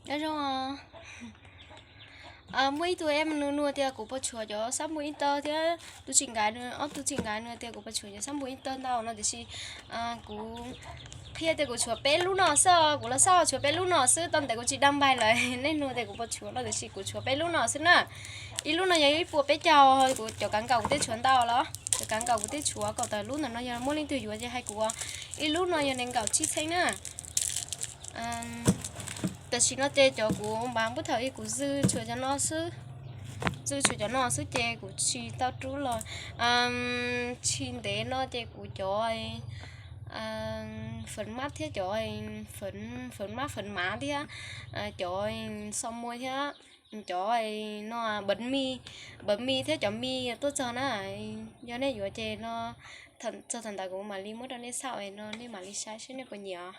Nyob zoo. Muaj ib tug em nws nug tias kuv puas tshuav cov xab npum ib tawg thiab tus tsis nkav, ob tug tsis nkav nws tias kuv puas tshuav cov xab npum ib tawg ntau no tiam sis kuv qhia tias kuv tshuav peb lub no xwb, kuv los xav tshuav peb lub no xwb, tau ntev kuv tsis dag npaig lawm nej nug tias kuv puas tshuav no tiam sis kuv tshuav peb lub no xwb na. Ib lub no yog ib puas peb caug, kuv cov kav nkaum kuv twb tshuav ntau los, cov kav nkaum kuv twb tshuav kaum tawm lub ntawm no yog muaj leej twg yuav ces hais kuv. Ib lub no yog nees nkaum tsib txheeb na. Tam sim no ces cov kuv npav npub thaum ub kuv zwj tshuav cov no xwb, zwj tshuav cov no xwb ces kuv tsis tau rub los. Tsis ntev no ces kuv cov fawv mab thiab cov fawv mab fawv mav thiab cov xo muag thiab cov no npawv mis thiab cov mis tuaj txog na. Yog nej yuav ces no txog thaum ntawd kuv mam li muab rau nej xauj no nej mam li saib seb nej puas nyiam.